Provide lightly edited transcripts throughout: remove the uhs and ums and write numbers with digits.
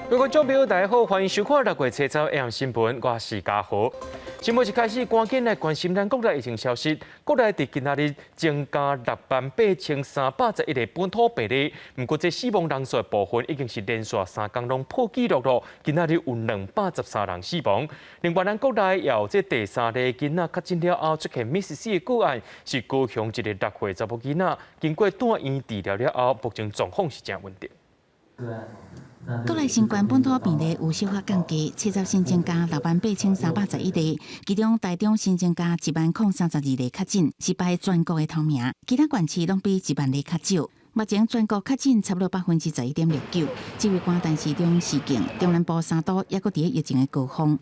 各位觀眾朋友，大家好，歡迎收看六月初十 AM 新聞，我是嘉豪。新聞一開始，趕緊來關心咱國內疫情消息。國內佇今仔日增加68,311個本土病例，毋過這死亡人數的部分已經是連續3工攏破紀錄囉。今仔日有213人死亡。另外，咱國內也有這第三例囡仔確診了後出現瀕死的個案，是高雄一個6歲查某囡仔，經過住院治療了後，目前狀況是誠穩定。國內新冠本土病例有小可降低，七十新增加68,311例，其中台中新增加10,032例確診，是排全國的頭名，其他縣市攏比1萬例較少。目前全國確診差不多11.69%。指揮官陳時中示警，中南部三都猶閣佇疫情的高峰。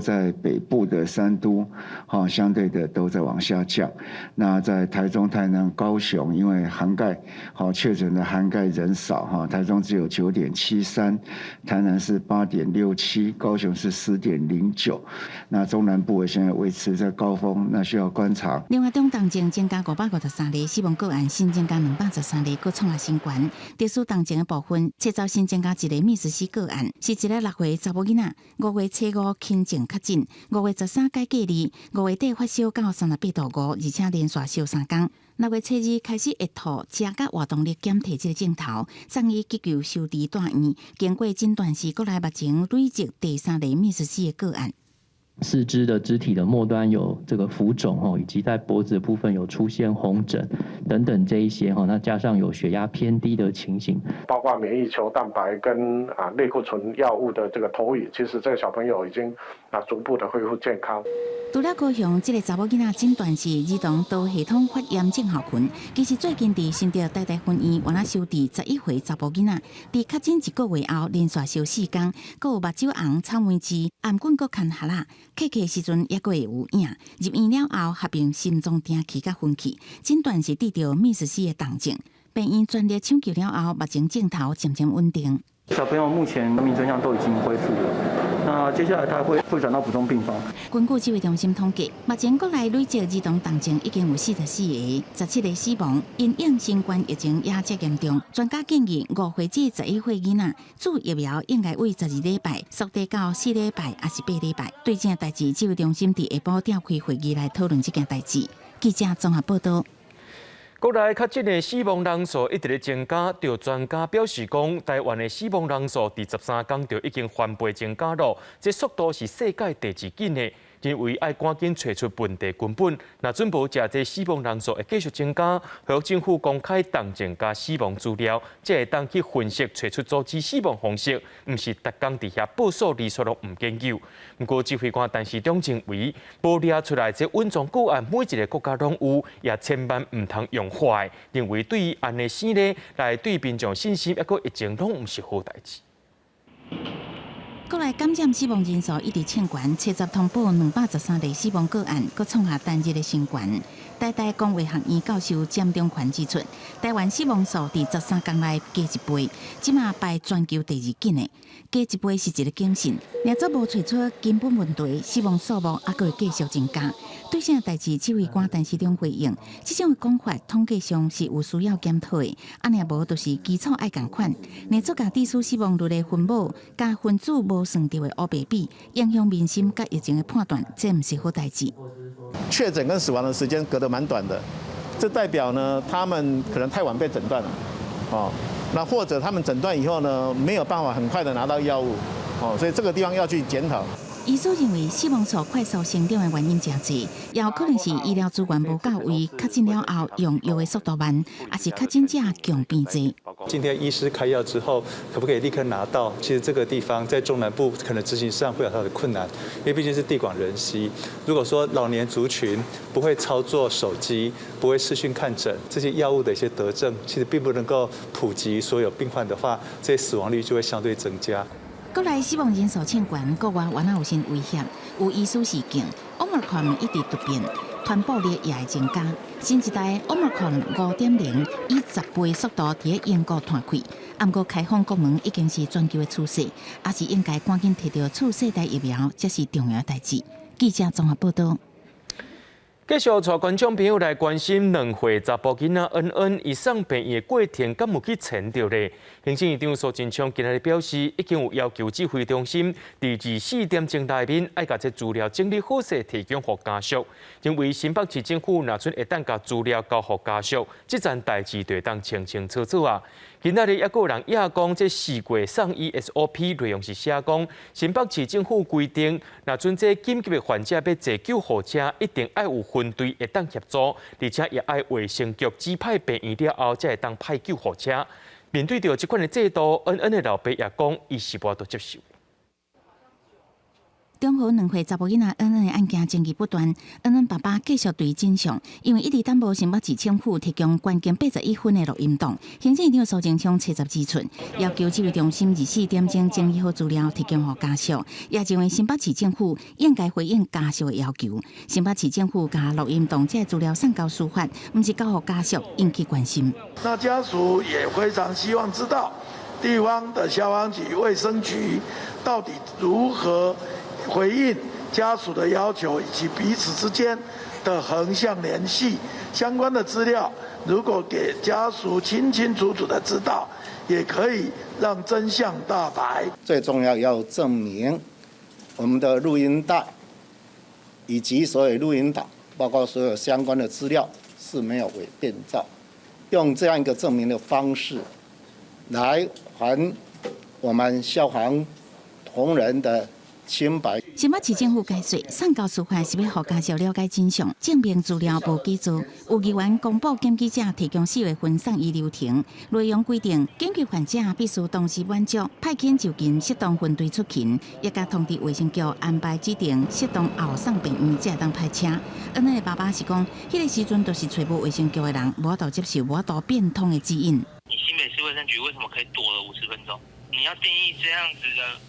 在北部的三都，哈，相對的都在往下降。那在台中、台南、高雄，因為涵蓋好確診的涵蓋人少，哈，台中只有9.73，台南是8.67，高雄是10.09。那中南部現在維持在高峰，那需要觀察。另外，中重症增加553例死亡個案，新增加213例，閣創下新高。特殊重症的部分，七十新增加一个瀕死個案，是一个6歲查某囡仔，5月初五輕症確診，5月13解隔離，5月底發燒到38.5度，而且連續燒3工。6月初二開始會吐、食佮活動力減退這個症頭，送醫急救收治住院，經過診斷是國內目前累積第三例瀕死的個案。四肢的肢體的末端有這個浮腫吼，以及在脖子的部分有出現紅疹等等這一些吼，那加上有血壓偏低的情形，包括免疫球蛋白跟類固醇藥物的這個投予，其實這個小朋友已經逐步的恢復健康。除了高雄這個查某囡仔診斷是兒童多系統發炎症候群，其實最近佇新竹台大分院，原來收治11歲查埔囡仔，佇確診一個月後連續燒4工，閣有目睭紅、草莓痣、頷頸閣牽箬仔，咳咳時陣猶閣會有影。入院了後合併心臟停氣佮昏去，診斷是得著瀕死的重症。病院全力搶救了後，目前症頭漸漸穩定。小朋友目前生命徵象都已經恢復了。那接下來他會轉到普通病房。根據指揮中心統計，目前國內累積兒童重症已經有44個，17個死亡。因應新冠疫情也遮嚴重，專家建議5歲至11歲囡仔注疫苗應該為12禮拜縮短到4禮拜，抑是8禮拜。對這件代誌，指揮中心佇下晡召開會議來討論這件代誌。記者綜合報道。國內確診的死亡人數一直咧增加，著專家表示講，台灣的死亡人數佇13工就已經翻倍增加囉，這速度是世界第二緊的。認為愛趕緊揣出問題根本，若準無這這死亡人數會繼續增加，予政府公開重症佮死亡資料，才會當去分析揣出阻止死亡方式，毋是逐工佇遐報數字煞攏毋研究。毋過指揮官陳時中認為，無掠出來這隱藏個案，每一個國家攏有，也千萬毋通用喊的。認為對於按呢生咧來對民眾信心，抑閣疫情攏毋是好代誌。國內感染死亡人數一直衝懸，七十通報213例死亡個案，閣創下單日的新懸。台大公衛學院教授詹中權指出，台灣死亡數佇13工內加一倍，這馬排全球第二緊的，加一倍是一個警訊。若做無揣出根本問題，死亡數目猶閣會繼續增加。對這代誌，指揮官陳時中回應，這種的講法統計上是有需要檢討的，啊若無就是基礎愛仝款。若做共致死亡率的分母佮分子無算著的烏白比，影響民心佮疫情的判斷，這毋是好代誌。確診跟死亡的時間隔得蠻短的，這代表呢，他們可能太晚被診斷了，哦，那或者他們診斷以後呢，沒有辦法很快的拿到藥物，哦，所以這個地方要去檢討。醫師認為死亡數快速成長的原因誠濟，也有可能是醫療資源無到位，確診了後用藥的速度慢，抑是確診者共病濟。今天醫師開藥之後，可不可以立刻拿到？其實這個地方在中南部可能執行上會有它的困難，因為畢竟是地廣人稀。如果說老年族群不會操作手機，不會視訊看診，這些藥物的一些得證，其實並不能夠普及所有病患的話，這些死亡率就會相對增加。國內死亡人數衝懸，國外原來有新威脅，有醫師示警，Omicron 一直突變，傳播力也會增加。新一代 Omicron 5.0以10倍速度佇英國傳開，毋過開放國門已經是全球的趨勢，抑是應該趕緊提著次世代疫苗，才是重要代誌。記者綜合報道。繼續帶觀眾朋友來關心2歲查埔囡仔恩恩，伊送病院的過程敢有去纏著咧？行政院長蘇貞昌今仔日表示，已經有要求指揮中心佇24點鐘內面愛共這資料整理好勢，提供予家屬。認為新北市政府若準會當共資料交予家屬，這層代誌就會當清清楚楚啊。今仔日猶閣有人掖講，這四月送醫 SOP 內容是寫講，新北市政府規定，若準這緊急的患者欲坐救護車，一定愛有分隊會當協助，而且也愛衛生局指派病院了後，才會當派救護車。面對著這款的制度，恩恩的老爸也講，伊是無法度接受。中和2歲查埔囡仔恩恩的案件爭議不斷，恩恩爸爸繼續追真相，因為一直等無新北市政府提供關鍵81分的錄音檔。行政院長蘇貞昌七十指出，要求指揮中心24點鐘整理好資料提供予家屬，也認為新北市政府應該回應家屬的要求。新北市政府共錄音檔這資料送交司法，毋是交予家屬引起關心。那家屬也非常希望知道地方的消防局、衛生局到底如何回應家屬的要求，以及彼此之間的橫向聯繫相關的資料，如果給家屬清清楚楚的知道，也可以讓真相大白。最重要要證明我們的錄音帶以及所有錄音檔，包括所有相關的資料是沒有偽變造，用這樣一個證明的方式來還我們消防同仁的清白。新北市政府解釋，送交司法是欲予家屬了解真相，證明資料無假造。有議員公布檢舉者提供4月份送醫流程，內容規定，緊急患者必須同時滿足派遣就近適當分隊出勤，也共通知衛生局安排指定適當後送病院才會當派車。恩恩的爸爸是講，彼個時陣就是揣無衛生局的人，無法度接受，無法度變通的指引。你新北市衛生局為什麼可以躲了50分鐘？你要定義這樣子的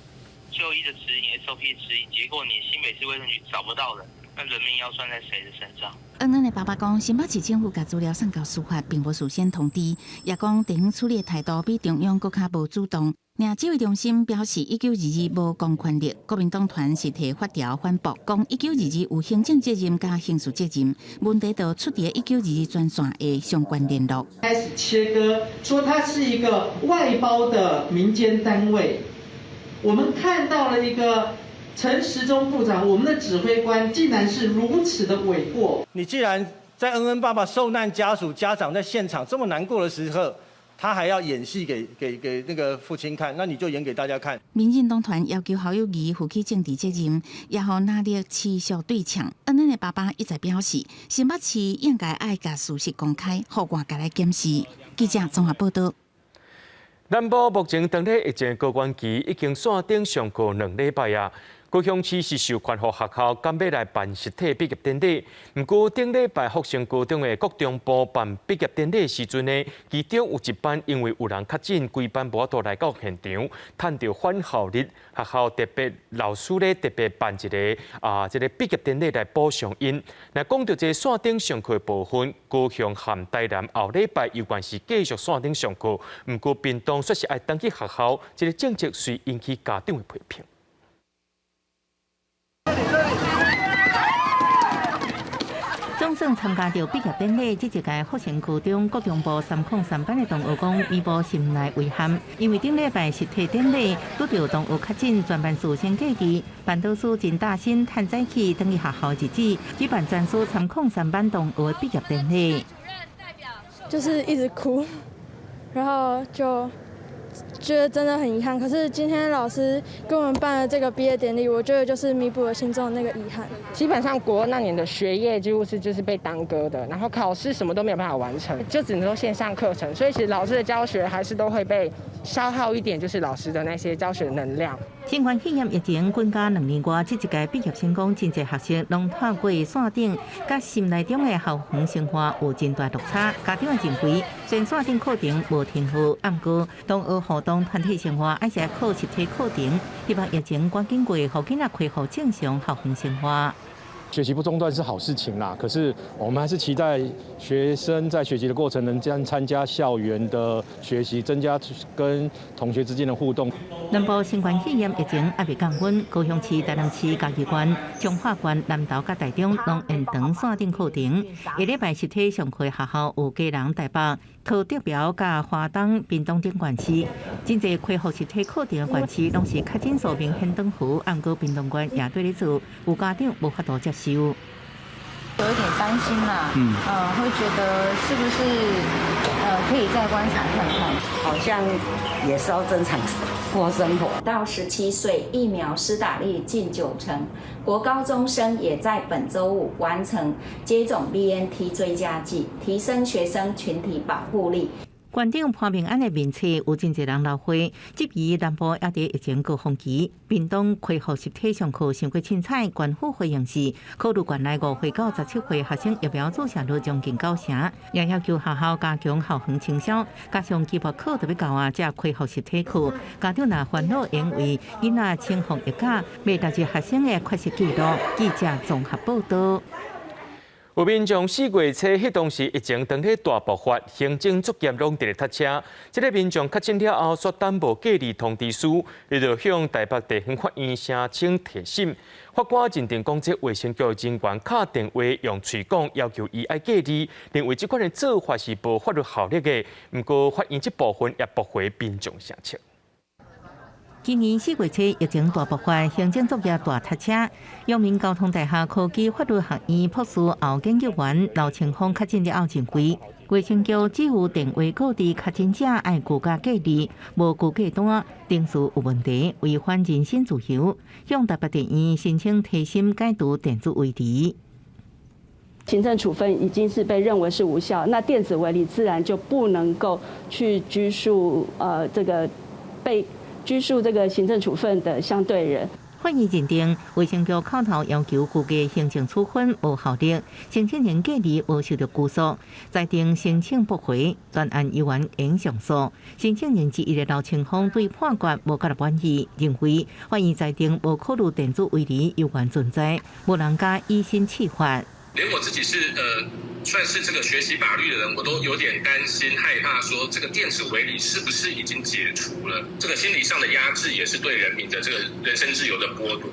就醫的指引 SOP 的指引，結果你新北市衛生局找不到人，那人命要算在誰的身上？恩恩的爸爸講，新北市政府共資料送交司法，並無事先通知，也講地方處理的態度比中央閣較無主動。爾指揮中心表示，1922無公權力，國民黨團是提法條反駁，講1922有行政責任佮刑事責任，問題就出佇1922專線的相關聯絡。開始切割，說它是一個外包的民間單位。我們看到了一個陳時中部長，我們的指揮官竟然是如此的諉過。你既然在恩恩爸爸受難家屬家長在現場這麼難過的時刻，他還要演戲給那個父親看，那你就演給大家看。民進黨團要求侯友宜負起政治責任，也予藍綠持續對嗆。恩恩的爸爸一再表示，新北市應該愛共事實公開，予外界來檢視。記者綜合報道。南部目前當咧疫情高原期已經線頂上課2禮拜啊。高雄市是授權予學校敢欲來辦實體畢業典禮，毋過頂禮拜復興高中的國中部辦畢業典禮的時陣呢，其中有一班因為有人確診，規班無法度來到現場，趁著返校日，學校特別老師咧特別辦一个啊，這个畢業典禮來補償𪜶。若講著這線頂上課的部分，高雄和台南後禮拜猶原是繼續線頂上課，毋過屏東煞是愛轉去學校，這个政策遂引起家長的批評。總算參加著畢業典禮，這一屆復興高中國中部303班的同學講，彌補心內遺憾，因為頂禮拜實體典禮拄著同學確診，全班事先隔離，班導師真擔心，趁早起轉去學校日子，舉辦全師303班同學畢業典禮。就是一直哭，然後就覺得真的很遺憾。可是今天老師給我們辦了這個畢業典禮，我覺得就是彌補了心中的那個遺憾。基本上國二那年的學業幾乎是就是被耽擱的，然後考試什麼都沒有辦法完成，就只能說線上課程。所以其實老師的教學還是都會被消耗一點，就是老師的那些教學能量。新冠肺炎疫情滾加2年外，這一屆畢業生講，真濟學生攏透過線頂，佮心內中的校園生活有真大落差。家長認為，雖然線頂課程無停課，毋過同學互動團體生活還是靠實體課程。希望疫情趕緊過，予囡仔恢復正常校園生活。學習不中斷是好事情啦，可是我們還是期待學生在學習的過程能將參加校園的學習，增加跟同學之間的互動。南部新冠肺炎疫情猶未降溫，高雄市、台南市、嘉義縣、彰化縣、南投佮台中攏延長線頂課程。下禮拜實體上課學校有基隆、台北、桃竹苗佮花東、屏東等縣市，真濟恢復實體課程的縣市攏是確診數明顯轉負，毋過屏東縣也對咧做，有家長無法度接受。有一點擔心啦，會覺得是不是可以再觀察看看，好像也是要正常過生活。到17歲疫苗施打率近9成，國高中生也在本週五完成接種 BNT 追加劑，提升學生群體保護力。縣長潘孟安的面冊有真濟人留話，質疑南部猶佇疫情高峰期，屏東恢復實體上課傷過凊彩，縣府回應是考慮縣內5歲到17歲學生疫苗注射率將近9成，也要求學校加強校園清消，加上期末考就欲到啊，才恢復實體課，家長若煩惱，因為囡仔請放疫假，袂達至學生的缺席記錄。記者綜合報道。有民眾4月初，彼當時疫情當咧大爆發，行政作業攏佇咧塞車。這个民眾確診了後，煞等無隔離通知書，伊就向台北地方法院聲請提審。法官認定講，這衛生局人員敲電話用喙講要求伊愛隔離，認為這款的做法是無法律效力的。毋過法院這部分也駁回民眾聲請。今年4月初疫情大爆發，行政作業大塞車。陽明交通大學科技法律學院博士後研究員劉清峰確診了後認為，衛生局只有電話告知確診者愛居家隔離，無居家單，程序有問題，違反人身自由，向台北地院申請提審解除電子圍籬。行政處分已經是被認為是無效，那電子圍籬自然就不能夠去拘束這個被拘束這個行政處分的相對人。法院認定衛生局口頭要求居家行政處分無效力，申請人隔離無受到拘束，裁定申請駁回，專案猶原應上訴。申請人之一的劉清峰對判決無佮滿意，認為法院裁定無考慮電子圍籬猶原存在，無人敢以身試法。連我自己是算是這個學習法律的人，我都有點擔心害怕，說這個電子圍籬是不是已經解除了？這個心理上的壓制，也是對人民的這個人身自由的剝奪。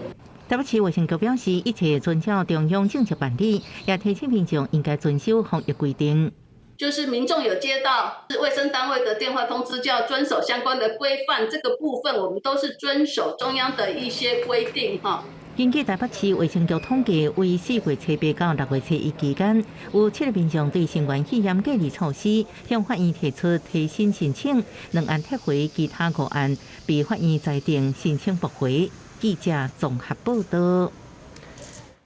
台北市衛生局表示，一切遵照中央政策辦理，也提醒民眾應該遵守防疫規定。就是民眾有接到衛生單位的電話通知，就要遵守相關的規範。這個部分我們都是遵守中央的一些規定，哈。根據台北市衛生局統計，為4月初8到6月初1期間，有7個民眾對新冠肺炎隔離措施向法院提出提審申請，兩案撤回，其他5案被法院裁定申請駁回。記者綜合報道。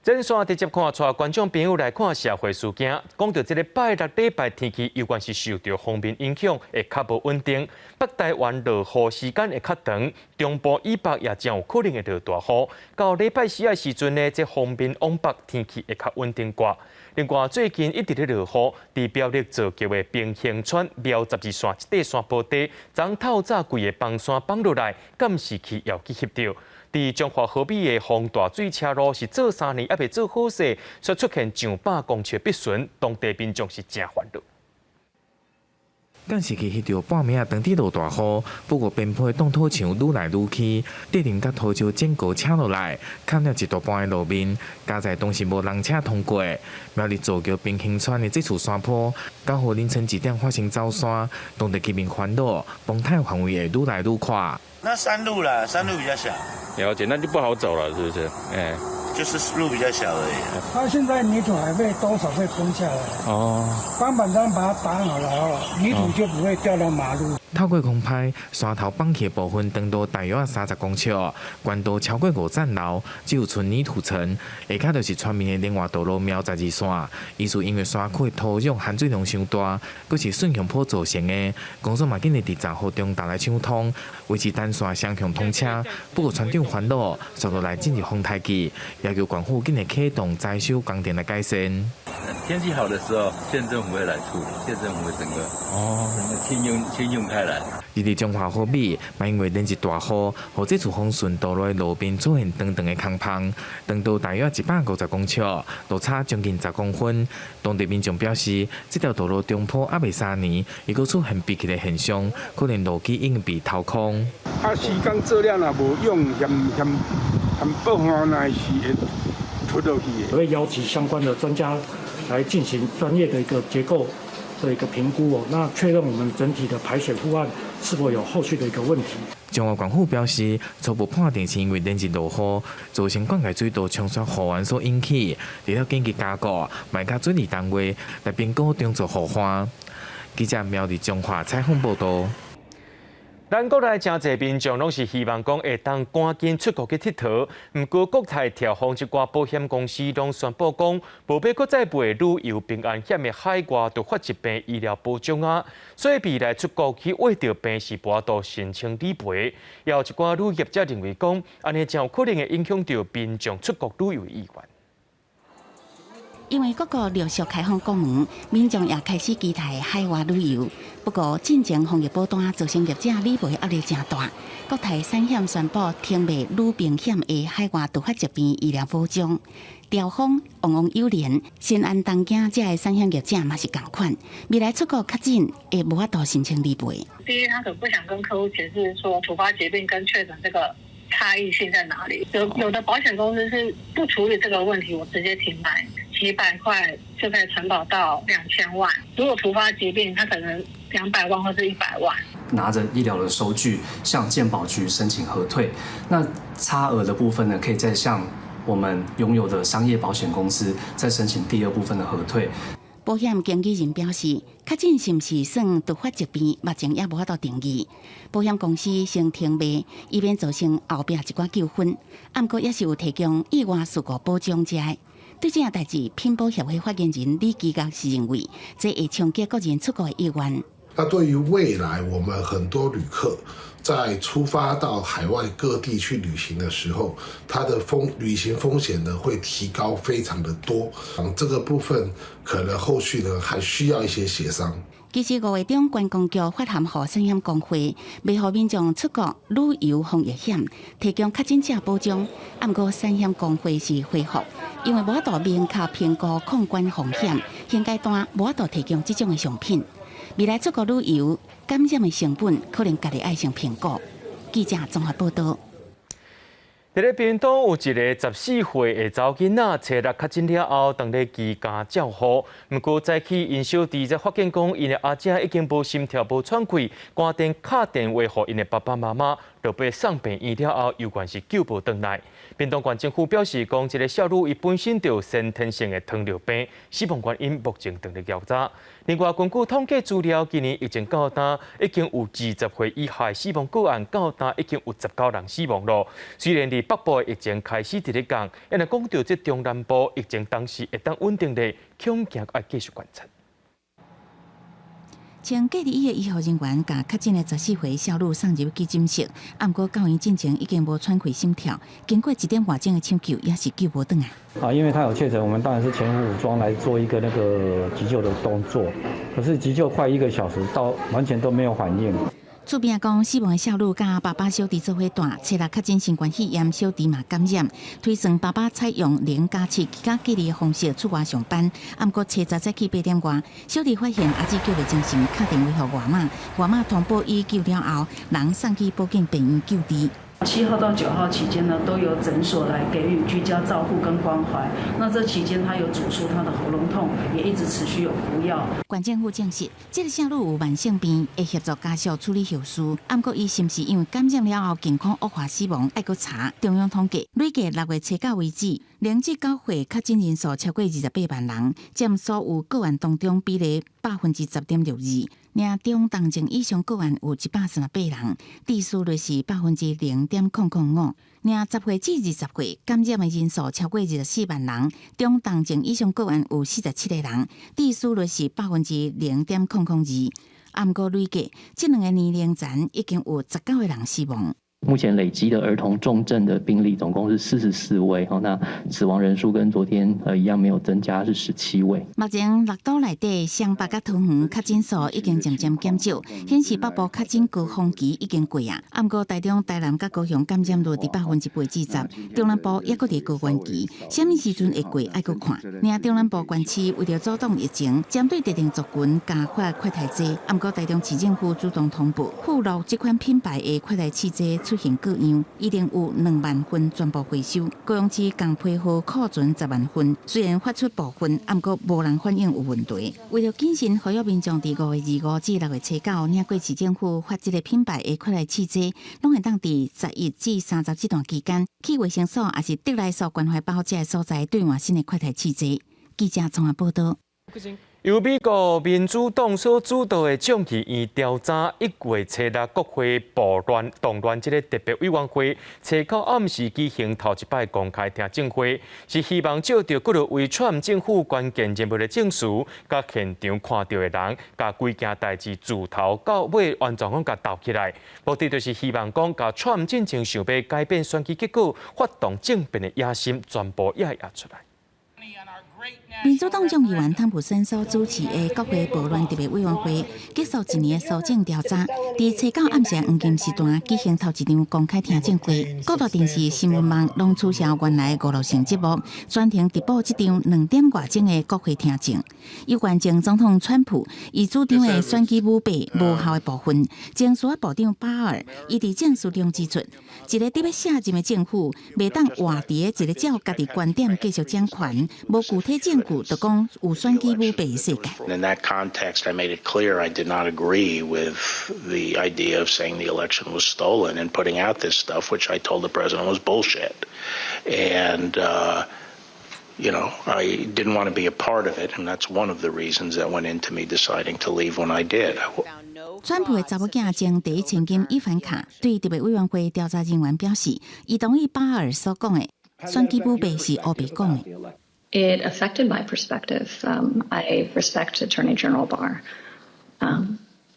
這線直接看帶觀眾朋友來看社會事件，講到這个拜六禮拜天氣，猶原是受著鋒面影響，會較無穩定。北台灣落雨時間會較長，中部以北也真有可能會落大雨。到禮拜四的時陣呢，這鋒面往北天氣會較穩定寡。另外，最近一直咧落雨，佇苗栗造橋的平興村苗十字線這塊山坡地，昨透早規个崩山崩落來，監視器也去翕著。佇彰化河尾的豐大水車路是做3年猶未做好勢，煞出現上百公尺必損，當地民眾是誠煩惱。監視器翕著半暝仔當地落大雨，不過邊坡擋土牆愈來愈起，地震佮土石整個車落來，崁了一大半的路面，佳哉當時無人車通過。苗栗造橋平興村的這處山坡，九號凌晨1點發生走山，當地居民煩惱，崩塌範圍會愈來愈闊。那山路啦，山路比較小。了解，那就不好走了，是不是？哎，就是路比較小而已。它現在泥土還會多少會崩下來。哦。鋼板樁把它打好了後，泥土就不會掉到馬路。透過空拍，山頭崩去的部分長度大約30公尺，懸度超過5層樓，只有賰泥土層。下跤就是村民的另外道路苗十字線，伊是因為山區土壤含水量傷大，閣是順向坡造成的。公所嘛緊咧佇雜雨中踏來搶通，維持單線雙向通車。不過村長煩惱，接落來進入風台季，要求縣府緊來啟動災修工程來改善。天氣好的時候，縣政府會來處理，縣政府會整個清用清用開來。而佇彰化好比，嘛因為連日大雨，予這次風順道路的路面出現長長的空縫，長度大約150公尺，落差將近10公分。當地民眾表示，這條道路中鋪猶未3年，如果出現閉氣的現象，可能路基已經被掏空。啊，時間做了若無用，嫌嫌嫌保護那是會脫落去的。我會邀請相關的專家來進行專業的一個結構的一個評估哦，那確認我們整體的排水護岸是否有後續的一個問題。彰化縣府表示，初步判定是因為連日落雨，造成灌溉水道沖刷護岸所引起，除了緊急加固，嘛佮水利單位來評估重做護岸。記者苗栗彰化採訪報道。咱國內誠濟民眾攏是希望講會當趕緊出國去𨑨迌，毋過國泰調峰一寡保險公司攏宣布講，無欲閣再賣旅遊平安險的海外突發疾病醫療保障啊，所以未來出國去穢著病是無法度申請理賠。也有一寡旅業者認為講，按呢誠有可能會影響著民眾出國旅遊的意願。因為各國陸續開放國門，民眾也開始期待海外旅遊。不過，進前防疫保單造成業者理賠壓力誠大。國泰產險宣布停賣旅平險的海外突發疾病醫療保障。兆豐、旺旺友聯、新安東京這个產險業者嘛是仝款，未來出國確診會無法度申請理賠。第一，他可能不想跟客戶解釋說突發疾病跟確診這個差異性在哪裡。有的保險公司是不處理這個問題，我直接停賣。幾百塊就可以承保到2000萬。如果突發疾病，他可能200萬或者100萬。拿着醫療的收據向健保局申請核退，那差額的部分呢，可以再向我們擁有的商業保險公司再申請第二部分的核退。保險經紀人表示，確診是毋是算突發疾病，目前猶無法度定義。保險公司先停賣，以免造成後壁一寡糾紛。毋過也是有提供意外事故保障這个。對這項代誌，品保協會發言人李基岳是認為，這會衝擊個人出國的意願。那對於未來，我們很多旅客在出發到海外各地去旅行的時候，他的旅行風險呢會提高非常的多。這個部分可能後續呢還需要一些協商。其實五月中，觀光局發函予產險公會，欲予民眾出國旅遊防疫險，提供確診者保障。毋過產險公會是回覆，因為無法度明確評估控管風險，現階段無法度提供這種的商品。未來出國旅遊感染的成本，可能家己愛先評估。記者綜合報道。佇咧屏東有一个14歲的查某囡仔，初六確診了後，當咧居家照護。毋過早起𪜶小弟才發現講，𪜶的阿姐已經無心跳、無喘氣，趕緊敲電話予𪜶的爸爸媽媽，就被送病院了後，猶原是救無轉來。屏東縣政府表示講，這个少女伊本身就有先天性的糖尿病，死亡原因目前正佇調查。另外，根據統計資料，今年疫情到今已經有20歲以下死亡個案，到今已經有19人死亡囉。雖然佇北部的疫情開始佇咧降，但若講著這中南部疫情當時會當穩定咧，恐驚愛繼續觀察。前隔離醫的醫護人員共確診的14歲少女送入急診室，毋過到院進前已經無喘氣心跳，經過一點外鐘的搶救，也是救無轉來。啊，因為他有確診，我們當然是全副武裝來做一個那個急救的動作，可是急救快一個小時，到完全都沒有反應。厝邊講，死亡的少女佮爸爸小弟做伙住，初六確診新冠肺炎，小弟嘛感染，推算爸爸採用0+7居家隔離的方式出外上班，毋過初十早起8點外，小弟發現阿姊叫袂精神，敲電話予外媽，外媽通報醫救了後，人送去保健病院救治。7號到9號期間呢，都由診所來給予居家照護跟關懷。那這期間，他有主訴他的喉嚨痛，也一直持續有服藥。縣政府證實，這个少女有慢性病，會協助家屬處理後事。毋過，伊是毋是因為感染了後健康惡化死亡，愛閣查。中央統計，累計6月初九為止，0至9歲確診人數超過28萬人，佔所有個案當中比例10.62%。爾中重症以上個案有138人，致死率是0.005%。爾10歲至20歲感染的人數超過24萬人，中重症以上個案有47個人，致死率是0.002%。毋過累計，這兩个年齡層已經有19個人死亡。目前累積的兒童重症的病例總共是44位，吼，那死亡人數跟昨天一樣沒有增加，是17位。目前六都內底雙北佮桃園確診數已經漸漸減少，顯示北部確診高峰期已經過啊。毋過台中、台南佮高雄感染率佇8%至十，中南部猶閣佇高原期，啥物時陣會過愛閣看。爾中南部縣市為著阻擋疫情，針對特定族群加發快篩劑，毋過台中市政府主動通報，富樂這款品牌的快篩試劑出現過樣，一定有2萬份全部回收。高雄市共批號庫存10萬份，雖然發出部分，毋過無人反映有問題。為著謹慎，呼籲民眾佇5月25至6月初9，領過市政府發這个品牌的快篩試劑，攏會當佇11至30這段期間，去衛生所抑是得來速關懷包這个所在兌換新的快篩試劑。記者綜合報導。由美國民主黨所主導的眾議院調查1月初6國會暴亂動亂這个特別委員會，初九暗時舉行頭一擺公開聽證會，是希望借著幾落位川普政府關鍵人物的證詞，佮現場看著的人，共規件代誌自頭到尾完全攏共兜起來。目的就是希望講，共川普進前想欲改變選舉結果、發動政變的野心，全部也會出來。民主黨眾議員湯普森所主持的國會暴亂特別委員會結束一年的搜證調查，佇初九暗時黃金時段舉行頭一場公開聽證會，各大電視新聞網攏取消原來娛樂性節目，全程直播這場2點外鐘的國會聽證。有關前總統川普伊主張的選舉舞弊無效的部分，前司法部長巴爾伊佇證詞中指出，一个佇欲卸任的政府，袂當活佇一个照家己觀點繼續掌權，無具體證據就講有選舉舞弊的世界。 In that context, I made it clear I did not agree with the idea of saying the election was stolen and putting out this stuff, which I told the president was bullshit. And I didn't want to be a part of it, and that's one of the reasons that went into me deciding to leave when I did. 川普的查某囝前第一千金伊凡卡對特別委員會調查人員表示，伊同意巴爾所講的選舉舞弊是烏白講的。 It affected my perspective. I respect Attorney General Barr.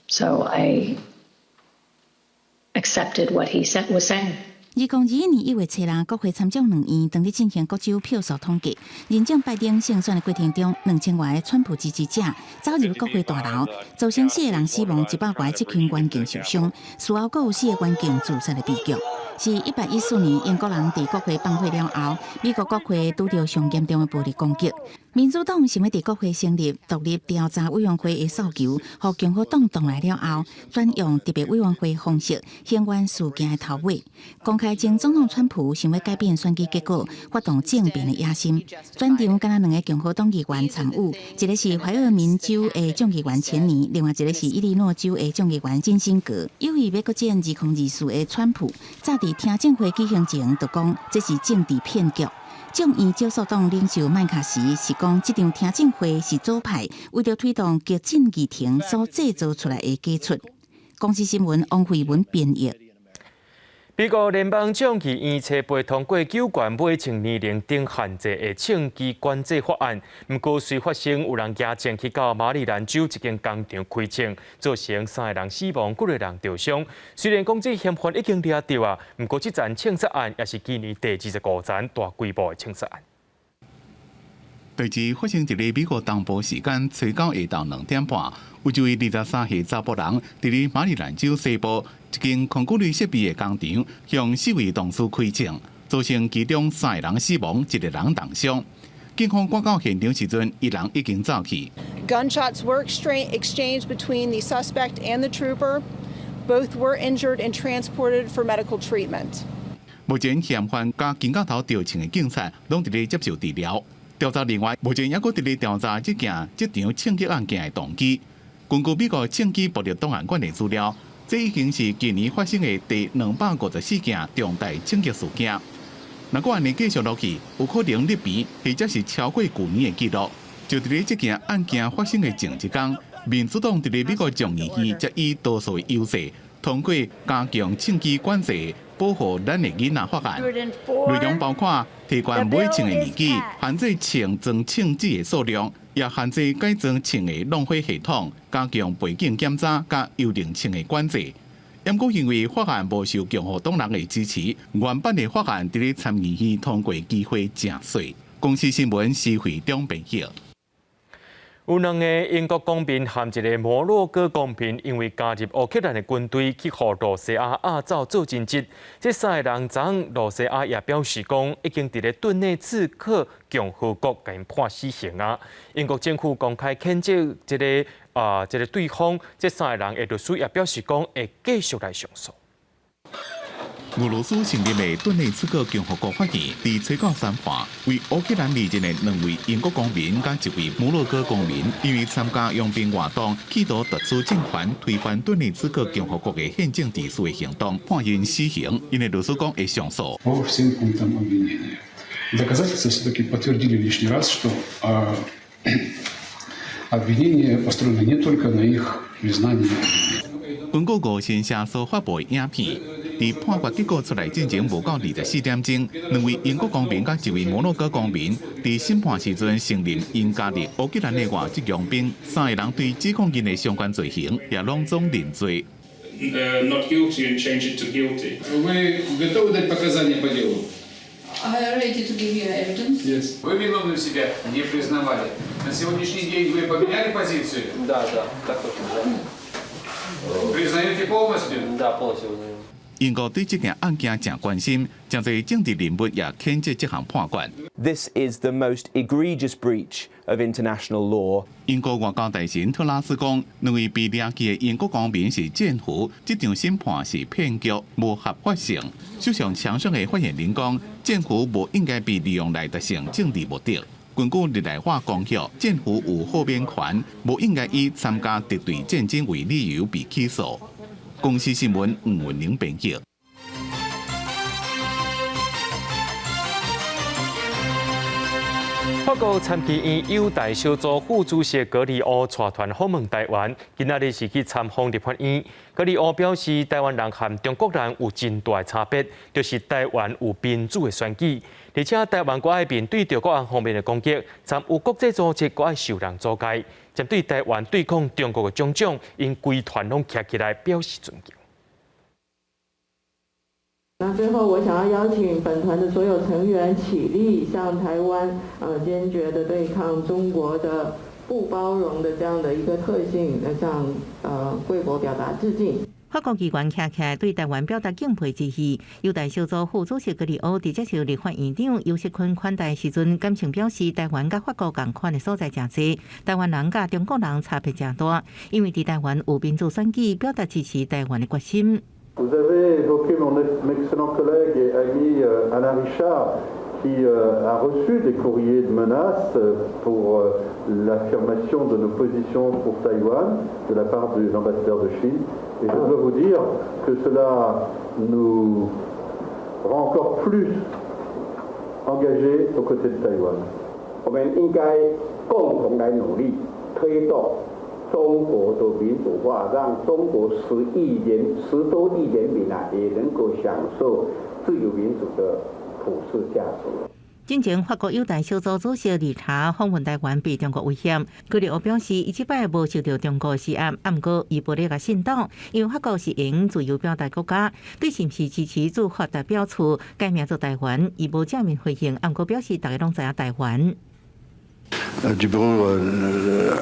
So I accepted what he was saying. 2021年1月初6，國會參眾兩院當咧進行各州票數統計，認證拜登勝選的過程中，2000外个川普支持者走入國會大樓，造成四个人死亡，100外執勤員警受傷，事後閣有四个員警自殺的悲劇。是1814年英國人佇國會放火了後，美國國會拄著上嚴重的暴力攻擊。民主黨想欲佇國會成立獨立調查委員會的訴求，予共和黨擋來了後，轉用特別委員會方式，還原事件的頭尾，公開前總統川普想欲改變選舉結果、發動政變的野心。全場敢若兩个共和黨議員參與，一个是懷俄明州的眾議員錢尼，另外一个是伊利諾州的眾議員金辛格。有意欲閣戰2024的川普，早佇聽證會舉行前就講這是政治騙局。眾院少數黨領袖麥卡錫是講，這場聽證會是左派為著推動激進議程所製造出來的假出。公視新聞王慧文編譯。美國聯邦眾議院初八通過九懸買槍年齡頂限制的槍支管制法案，毋過隨發生有人舉槍去到馬里蘭州一間工廠開槍，造成三个人死亡，幾个人著傷。雖然講這嫌犯已經掠著啊，毋過這樁槍殺案也是今年第25樁大規模的槍殺案。代誌發生佇咧美國東部時間初九下晝2點半，有一位23歲查埔人佇咧馬里蘭州西部一間控股類設備的工廠，向四位同事開槍，造成其中三个人死亡，一个人重傷。警方趕到現場時陣，伊人已經走去。 Gunshots were exchanged between the suspect and the trooper. Both were injured and transported for medical treatment. 目前嫌犯佮肩胛頭著槍的警察攏佇咧接受治療。調查人員目前猶閣佇咧調查這件這場槍擊案件的動機。根據美國槍支暴力檔案館的資料，這已經是今年發生的第254件重大槍擊事件。若閣按呢繼續落去，有可能立平或者是超過舊年的紀錄。就佇咧這件案件發生的前一工，民主黨佇咧美國眾議院才以多數的優勢通過加強槍支管制、保護咱的囡仔法案，內容包括提懸買槍的年紀、限制槍裝槍支的數量，也限制改裝槍的弄火系統、加強背景檢查佮幽靈槍的管制。毋過因為法案無受共和黨人的支持，原版的法案佇咧參議院通過機會誠細。公視新聞施惠中編譯。有兩个英國公民和一个摩洛哥公民，因為加入烏克蘭的軍隊去予露西亞押走做人質。這三个人昨昏露西亞也表示講，已經佇咧頓涅茨克共和國共𪜶判死刑啊。英國政府公開譴責這個對方，這三个人的律師也表示講，會繼續來上訴。俄羅斯成立的頓涅茨克共和國法院，佇初九宣判，為烏克蘭離任的兩位英國公民佮一位摩洛哥公民，因為參加傭兵活動，企圖奪取政權、推翻頓涅茨克共和國的憲政秩序的行動，判𪜶死刑。𪜶的律師講會上訴。 По всем пунктам обвинения. Доказательства все-таки подтвердили лишний раз, что обвинение построено не только на их признании. 根據俄新社所發布的影片，佇判決結果出來進前無夠24點鐘，兩位英國公民佮一位摩洛哥公民佇審判時陣承認𪜶加入烏克蘭的外籍傭兵，三个人對指控𪜶的相關罪行也攏總認罪。 Not guilty and change it to guilty. Вы готовы дать показания по делу? I ready to give you evidence. Yes. Вы виновным себя не признавали. На сегодняшний день вы поменяли позицию? Да, так точно, да. Признаете полностью? Да, полностью узнаю. 英國對這件案件誠關心，誠濟政治人物也譴責這項判決。 This is the most egregious breach of international law. 英國外交大臣特拉斯講，兩位被掠去的英國公民是戰俘，這場審判是騙局，無合法性。首相強生的發言人講，戰俘無應該被利用來達成政治目的。根據日內瓦公約，戰俘有豁免權，無應該以參加敵對戰爭為理由被起訴。公視新聞吳文玲編譯。法國參議院友台小組副主席格里奧帶團訪問台灣，今仔日是去參訪立法院。格里奧表示，台灣人和中國人有真大的差別，就是台灣有民主的選舉，而且台灣閣愛面對著國安方面的攻擊，參有國際組織閣愛受人阻礙。針對台灣對抗中國的種種，𪜶規團攏徛起來表示尊敬。那最後，我想要邀請本團的所有成員起立，向台灣堅決的對抗中國的不包容的這樣的一個特性，來向貴國表達致敬。法國議員徛起來對台灣表達敬佩之意。友台小組副主席格里歐佇接受立法院長游錫堃款待時陣，感情表示台灣佮法國仝款的所在誠濟，台灣人佮中國人差別誠大，因為佇台灣有民主選舉，表達支持台灣的決心。 Vous avez évoqué mon excellent collègue et ami Alain Richard, qui a reçu des courriers de menaces pour l'affirmation de nos positions pour Taïwan de la part de l'ambassadeur de Chine. Et je dois vous dire que cela nous rend encore plus engagés aux côtés de Taïwan. 我們應該共同來努力，推動中國的民主化，讓中國10億人、10多億人民啊，也能夠享受自由民主的普世價值。進前法國友台小組主席理查訪問台灣被中國威脅，格里歐表示，伊這擺無受著中國施壓，毋過伊無咧共信擋，因為法國是用自由表達國家，對是毋是支持駐法代表處改名做台灣，伊無正面回應，毋過表示大家攏知影台灣。 Du bureau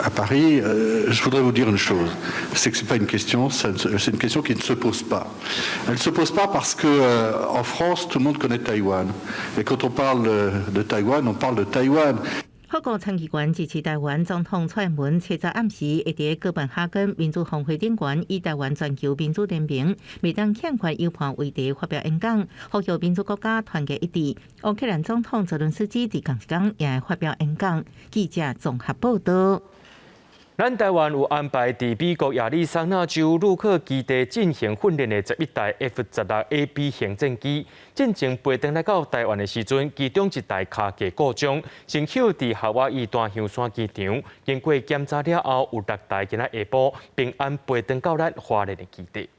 à Paris, je voudrais vous dire une chose, c'est que c'est pas une question, c'est une question qui ne se pose pas. Elle ne se pose pas parce que en France, tout le monde connaît Taïwan. Et quand on parle de Taïwan, on parle de Taïwan. 法國參議員支持台灣總統蔡英文，七十暗時會佇哥本哈根民主峰會頂懸，以台灣全球民主聯盟袂當欠缺友伴為題發表演講，呼籲民主國家團結一致。烏克蘭總統澤倫斯基佇仝一工也會發表演講。記者綜合報導。咱台灣有安排佇美國亞利桑那州魯克基地進行訓練的11台 F-16 AB 型戰機，進前飛轉來到台灣的時陣，其中一台跤架故障，先歇佇夏威夷大象山機場，經過檢查了後，有六台今仔下晡平安飛轉到咱花蓮的基地。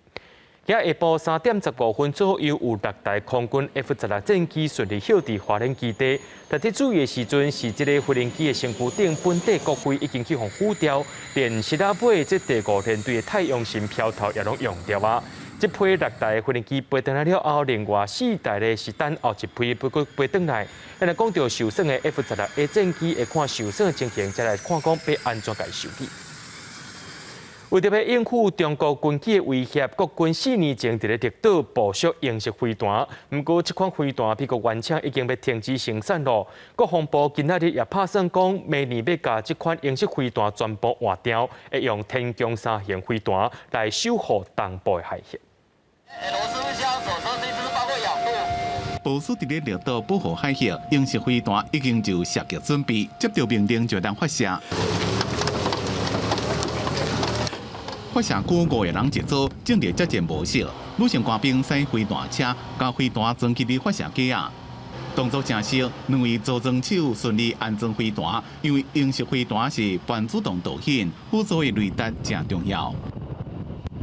今下晡3點15分左右，有六台空軍 F-16戰機順利歇佇花蓮基地。特別注意的時陣是，這个飛行機的身軀頂本底國徽已經去予撕掉，連爍仔尾這第五聯隊的太陽神標頭也攏用掉啊。這批六台飛行機飛轉來了後，另外四台咧是等後一批飛閣飛轉來。咱來講著受損的 F-16A 戰機，會看受損的情形，再來看講欲按怎共伊修理。為著欲應付中國軍機的威脅，國軍4年前佇咧綠島部署鷹式飛彈，毋過這款飛彈美國原廠已經欲停止生產囉。國防部今仔日也拍算講，明年欲共這款鷹式飛彈全部換掉，會用天弓三型飛彈來守護東部的海峽。部署佇咧綠島保護海峽，鷹式飛彈已經就射擊準備，接著命令就當發射。發射區五个人一組，進入作戰模式。女性官兵駛飛彈車，共飛彈裝佇咧發射架仔，動作誠熟。兩位組裝手順利安裝飛彈，因為鷹式飛彈是半自動導引，輔助的雷達誠重要。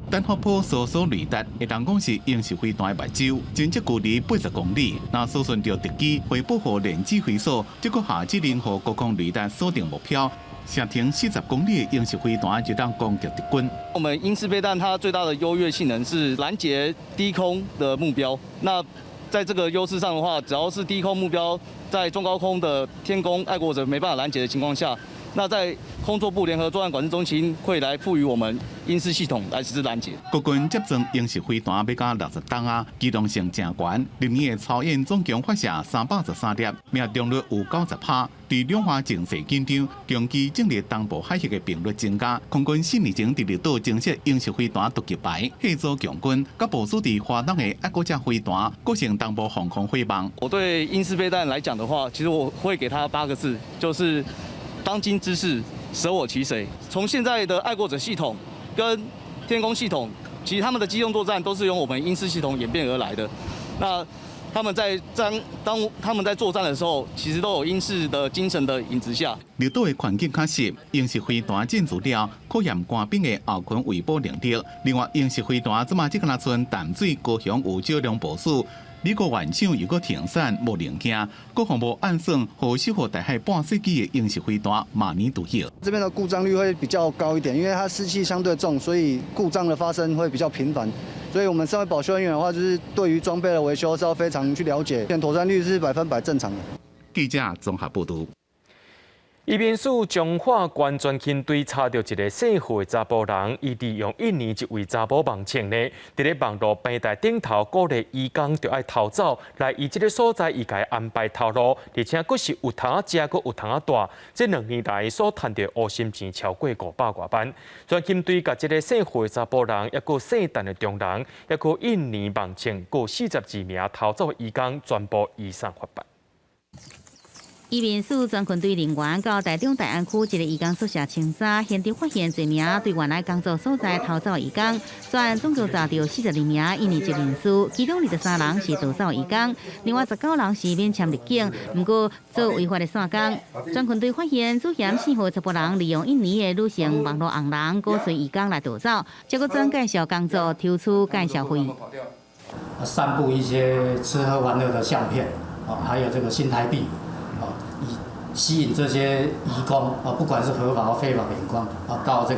單發波搜索雷達會當講是鷹式飛彈的目睭，偵測距離80公里，若搜尋著敵機，回報予連指揮所，這閣下指令予高空雷達鎖定目標。射程40公里的鷹式飛彈就當攻擊敵軍。我們鷹式飛彈它最大的優越性能是攔截低空的目標。那在這個優勢上的話，只要是低空目標在中高空的天弓愛國者沒辦法攔截的情況下，那在空作部聯合作戰管制中心會來賦予我們鷹式系統來實施攔截。國軍接裝鷹式飛彈欲加60噸啊，機動性誠懸。歷年的操演總共發射313粒，命中率有90%。對兩岸情勢緊張，長期進入東部海域的頻率增加。空軍4年前佇綠島增設鷹式飛彈突擊排，合組強軍，佮部署佇花東的愛國者飛彈，構成東部防空火網。我對鷹式飛彈來講的話，其實我會給他8個字，就是當今之事，捨我其誰。從現在的愛國者系統跟天弓系統，其實他們的機動作戰都是由我們鷹式系統演變而來的。那他們在戰，當他們在作戰的時候，其實都有鷹式的精神的影子下。綠島的環境較濕，鷹式飛彈進駐了，考驗官兵的後勤維保能力。另外，鷹式飛彈這馬只敢若賰淡水、高雄有少量部署。美國原廠又閣停產，無零件。國防部按算，予守護台海半世紀的鷹式飛彈，明年除役。這邊的故障率會比較高一點，因為它濕氣相對重，所以故障的發生會比較頻繁。所以我們身為保修人員的話，就是對於裝備的維修是要非常去了解。妥善率是100%正常的。記者綜合報導。移民署彰化縣專勤隊查著一个姓傅的查埔人，伊利用印尼一位查某網情呢，佇咧網路平台頂頭鼓勵移工著愛逃走，來伊這个所在，伊共伊安排頭路，而且閣是有通食，閣有通蹛。這2年來所趁著烏心錢超過500外萬。專勤隊共這个姓傅的查埔人，抑閣姓陳的中人，抑閣印尼網情，閣42名逃走的移工，全部移送法辦。移民署專勤隊人員到台中大安區一个移工宿舍清查，現場發現濟名對原來工作所在逃走移工，專案總共查著42名印尼籍人士，其中23人是逃走移工，另外19人是免簽入境，毋過做違法的散工。專勤隊發現主嫌姓傅查埔人利用印尼的女性網路紅人，鼓吹移工來逃走，結果轉介紹工作抽取介紹費，散布一些吃喝玩樂的相片，還有這個新台幣。以吸引這些移工啊，不管是合法或非法的移工啊，到這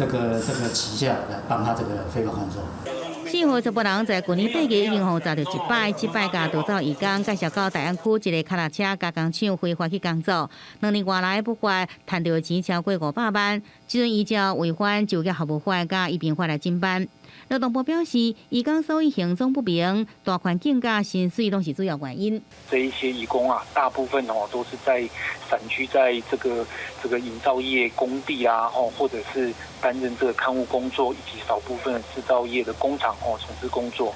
個旗下來幫他這個非法工作。姓傅查埔人在舊年8月已經予查著一擺，這擺共逃走移工介紹到大安區一个跤踏車加工廠非法去工作，2年外來不法趁著錢超過500萬，這陣依照違反就業服務法佮移民法來偵辦。勞動部表示，移工所以行蹤不明，大環境佮薪水攏是主要原因。這一些移工啊，大部分哦都是在散居在這個營造業工地啊，或者是擔任這個看護工作，以及少部分的製造業的工廠哦從事工作。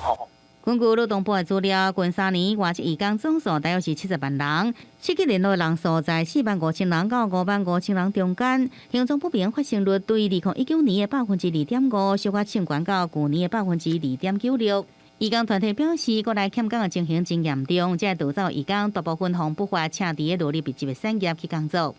根據勞動部的資料，近3年外籍移工總數大約是70萬人，失去聯絡的人數在4萬5千人到5萬5千人中間。行蹤不明發生率對2019年的2.5%，小可升懸到舊年的2.96%。移工團體表示，國內欠工的情形真嚴重，這逃走移工大部分予不法請佇個勞力密集的產業去工作。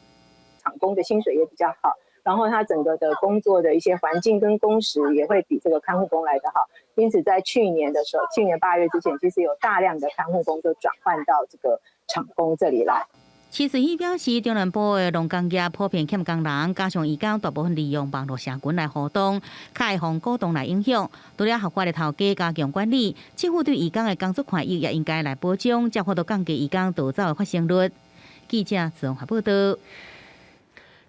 廠工的薪水也比較好，然後他整個的工作的一些環境跟工時也會比這個看護工來得好。因此，在去年的時候，去年8月之前，其實有大量的看護工都轉換到這個廠工這裡來。徐瑞熙表示，中南部的農工業普遍欠工人，加上移工大部分利用網路社群來活動，較會予股東來影響。除了合法的頭家加強管理，政府對移工的工作權益也應該來保障，才會度降低移工逃走的發生率。記者綜合報道。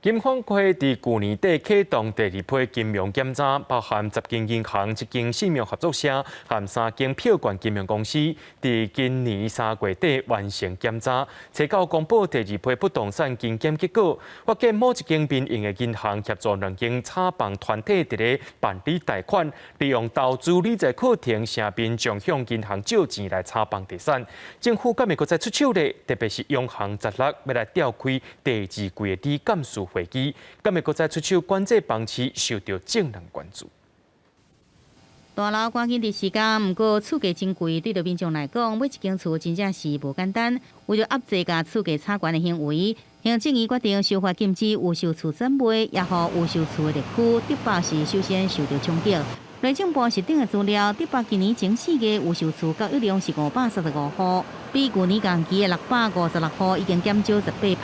金管會佇舊年底啟動第二批金融檢查，包含10間銀行、一間信用合作社和三間票券金融公司，佇今年3月底完成檢查，初九公布第二批不動產金檢結果，發現某一間民營的銀行協助兩間炒房團體佇咧辦理貸款，利用投資理財課程，向民眾向銀行借錢來炒房地產。政府敢會閣再出手咧？特別是央行16欲來調開第二季的理監事會議，敢會閣再出手管制房市，受著眾人關注。大樓趕緊佇時間，毋過厝價真貴，對著民眾來講，買一間厝真正是無簡單。為著壓制共厝價炒懸的行為，行政院決定修法禁止預售厝轉賣，也予預售厝的地區竹北是首先受著衝擊。內政部實頂的資料，竹北今年前4月預售厝交易量是535戶，比舊年同期的656戶已經減少18%，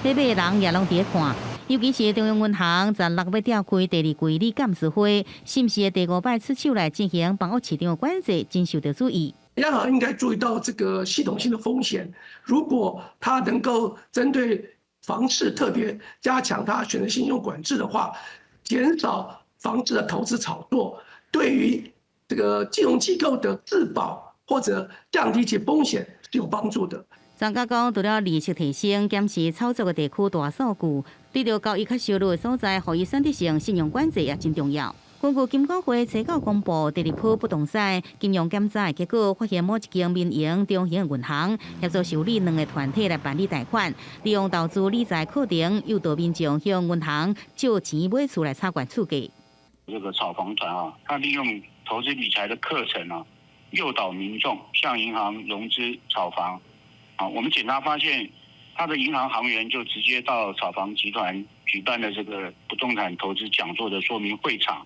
買賣人也攏佇咧看。尤其是中央銀行十六欲召開第二季理監事會，是毋是第五擺出手來進行房屋市場的管制，真受著注意。央行應該注意到這個系統性的風險，如果它能夠針對房市特別加強它選擇性信用管制的話，減少房市的投資炒作，對於這個金融機構的自保或者降低其風險是有幫助的。專家講，除了利息提升、檢視炒作的地區大數據，對著交易較燒熱的所在，予伊選擇性信用管制也真重要。根據金管會初九公布第二波不動產金融檢查的結果，發現某一間民營中型銀行協助受理兩個團體來辦理貸款，利用投資理財課程誘導民眾向銀行借錢買厝來炒懸厝價。這個炒房團啊，他利用投資理財的課程啊，誘導民眾向銀行融資炒房。啊，我們檢查發現，他的銀行行員就直接到炒房集團舉辦的這個不動產投資講座的說明會場，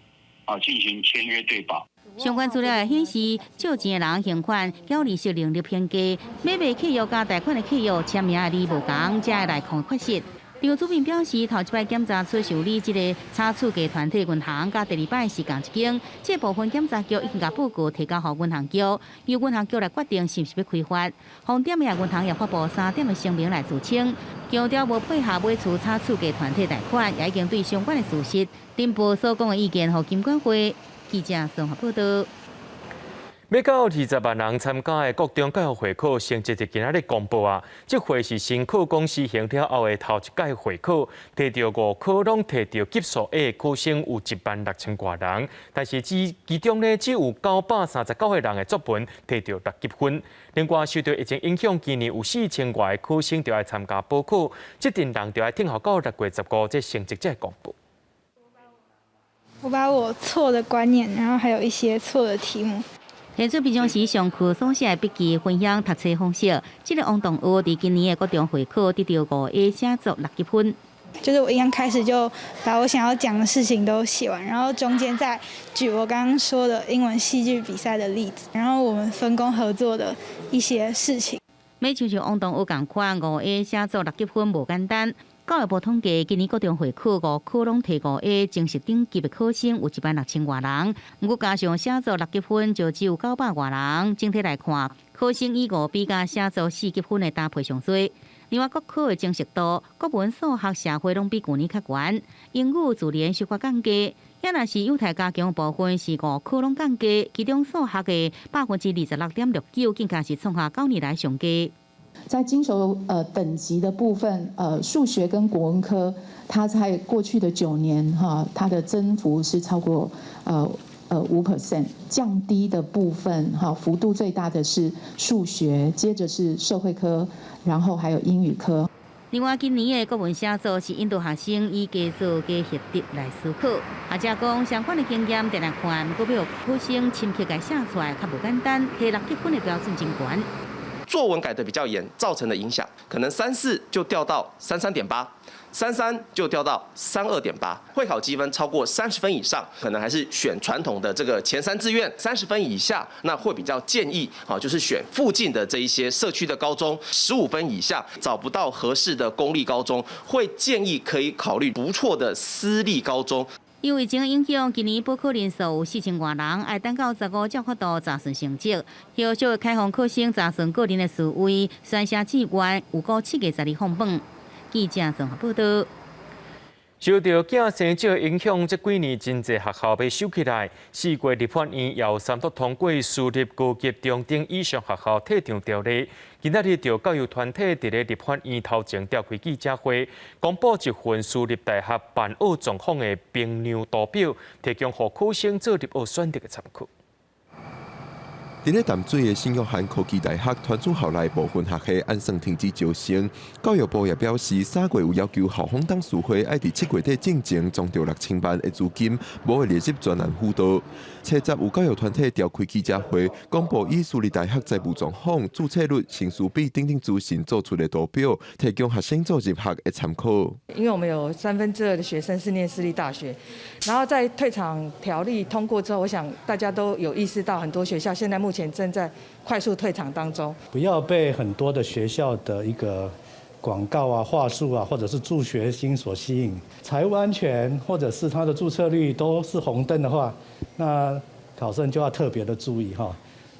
啊，進行簽約對保。相關資料也顯示，借錢的人還款繳利息能力偏低，買賣契約佮貸款的契約簽名的字無仝，才會內控缺失。劉主任表示，頭一擺檢查出受理這個炒厝價團體銀行，佮第二擺是仝一間，這部分檢查局已經共報告提交予銀行局，由銀行局來決定是毋是欲開罰。紅點的銀行也發布三點的聲明來澄清，強調無配合買厝炒厝價團體貸款，也已經對相關的事實呈報所講的意見予金管會。記者綜合報道。欲到20萬人參加的國中教育會考成績佇今仔日公布啊！這回是新課綱施行了後的頭一屆會考，提著五科攏提著級數 A 的考生有1萬6千外人，但是只其中呢只有939個人的作文提著六級分。另外受著疫情影響，今年有4000外个考生著愛參加補考，這陣人著愛等候到6月15，這成績才會公布。我把我錯的觀念，然後還有一些錯的題目。提出平常時上課所寫的筆記，分享讀冊方式。這個王同學佇今年的國中會考得著5A 寫作六級分。就是我一剛開始就把我想要講的事情都寫完，然後中間再舉我剛剛說的英文戲劇比賽的例子，然後我們分工合作的一些事情。欲親像王同學仝款5A 寫作六級分無簡單。教育部統計，今年國中會考五科攏提5A 正式等級的考生有1萬6千外人，毋過加上寫作六級分就只有900外人。整體來看，考生以5B佮寫作四級分的搭配上濟。另外，各科的精熟度，國文、數學、社會攏比舊年較懸，英語、自然小可降低。也若是幼態加強部分是五科攏降低，其中數學的26.69%，更加是創下9年來上低。在精熟等級的部分，數學跟國文科，它在過去的9年哈，它的增幅是超過5% 降低的部分哈，幅度最大的是數學，接着是社會科，然後還有英語科。另外，今年的國文寫作是引導學生以加做加習得來思考。學者講，相關的經驗定來看，毋過欲予考生深刻共寫出來，較無簡單，提六級分的標準真懸。作文改得比較嚴，造成的影響，可能3.4就掉到33.8，33就掉到32.8。會考積分超過30分以上，可能還是選傳統的這個前三志願；30分以下，那會比較建議，啊，就是選附近的這一些社區的高中。15分以下找不到合適的公立高中，會建議可以考慮不錯的私立高中。因為疫情影響，今年報考人數有4000外人，愛等到15才有法度查詢成績。後續會開放考生查詢個人的序位，選寫志願，預估7月12放榜。記者綜合報道。受著囝生少影響，這幾年真濟學校欲收起來。4月立法院又三讀通過私立高級中等以上學校退場條例。今仔日，著教育團體佇咧立法院頭前召開記者會，公布一份私立大學辦學狀況的評量圖表，提供予考生做入學選擇的參考。佇咧淡水的聖約翰科技大學傳出校內部分學系按算停止招生，教育部也表示，3月有要求校方董事會愛佇7月底進前將著6000萬的資金，無會列入專案輔導。初十有教育團體召開記者會，公布以私立大學財務狀況、註冊率、生師比等等資訊做出的圖表，提供學生做入學的參考。因為我們有2/3的學生是念私立大學，然後在退場條例通過之後，我想大家都有意識到，很多學校現在目前正在快速退場當中。不要被很多的學校的一個廣告啊、話術啊，或者是助學金所吸引。財務安全或者是他的註冊率都是紅燈的話，那考生就要特別的注意哈。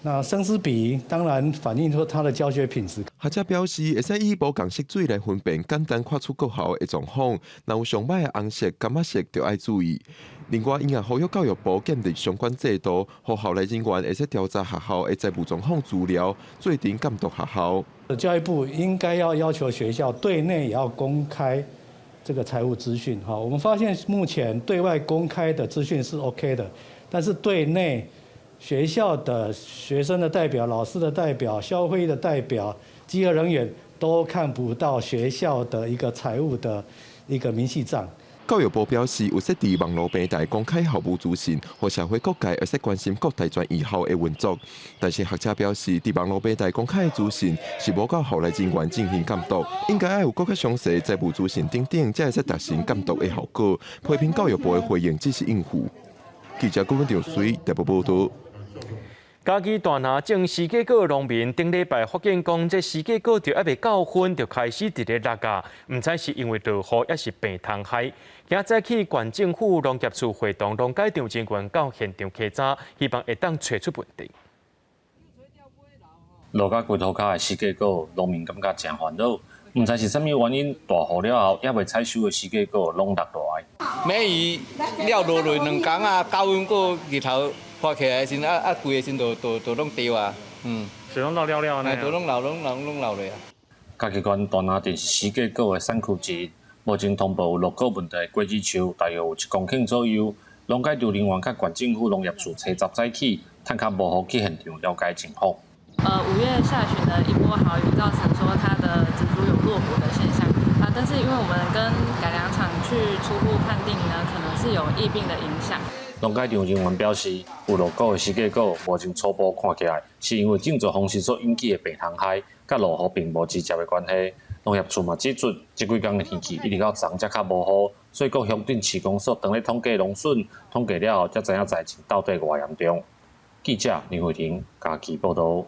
那生師比當然反映出他的教學品質。學者表示，會使以無仝色水來分辨簡單看出國校的狀況，若有上䆀的紅色、柑仔色，就愛注意。另外，𪜶也呼籲教育部建立相關制度，予校內人員會使調查學校的財務狀況資料，做陣監督學校。教育部應該要要求學校對內也要公開這個財務資訊。哈，我們發現目前對外公開的資訊是 OK 的，但是對內學校的學生的代表、老師的代表、校會議的代表、稽核人員都看不到學校的一個財務的一個明細帳。教育部表示，有設佇網路平台公開校務資訊，予社會各界會使關心各大專院校的運作。但是學者表示，佇網路平台公開的資訊是無夠校內人員進行監督，應該愛有閣較詳細財務資訊等等，才會使達成監督的效果。批評教育部的回應只是應付。記者郭文長水台北報道。嘉義大林種釋迦果的農民頂禮拜發現講，這釋迦果著猶未到分就開始佇咧落啊，毋知是因為落雨，抑是病蟲害。今早起縣政府農業處會同農改場人員到現場稽查，希望會當揣出問題。落甲規塗跤的釋迦果，農民感覺誠煩惱，毋知是啥物原因，大雨了後，猶未採收的釋迦果攏落落來。梅雨了落落2工啊，高溫閣日頭發起來的時陣，啊啊規个時陣就攏掉啊，是攏落了了呢？都攏漏，攏攏攏漏落啊。嘉義縣大林鎮是釋迦果的產區之一，目前通報有落果問題的果子樹，大約有1公頃左右。農改場人員佮縣政府農業處初十早起，趁較無雨去現場了解情況。5月下旬的一波豪雨，造成說它的植株有落果的現象啊，但是因為我們跟改良場去初步判定呢，可能是有疫病的影響。農改場人員表示，有落果的釋迦果，目前初步看起來是因為種作方式所引起的病蟲害，佮落雨並無直接的關係。農業處嘛指出，這幾工的天氣一直到昨才較無雨，所以各鄉鎮市公所當咧統計農損，統計了後才知影災情到底偌嚴重。記者林慧婷嘉義報道。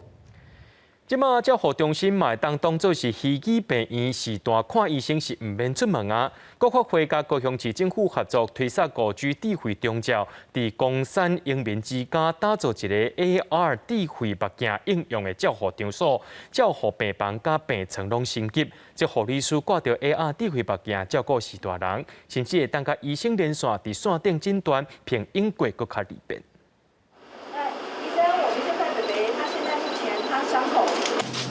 這馬照護中心嘛會當當做是虛擬病院，時段看醫生是毋免出門啊。國發會佮高雄市政府合作推捒5G 智慧長照，佇岡山榮民之家打造一個 AR 智慧目鏡應用的照護場所，照護病房佮病床攏升級。這護理師掛著 AR 智慧目鏡照顧序大人，甚至會當佮醫生連線，佇線頂診斷，評應過閣較利便。醫生，我們現在北北，他現在目前他傷口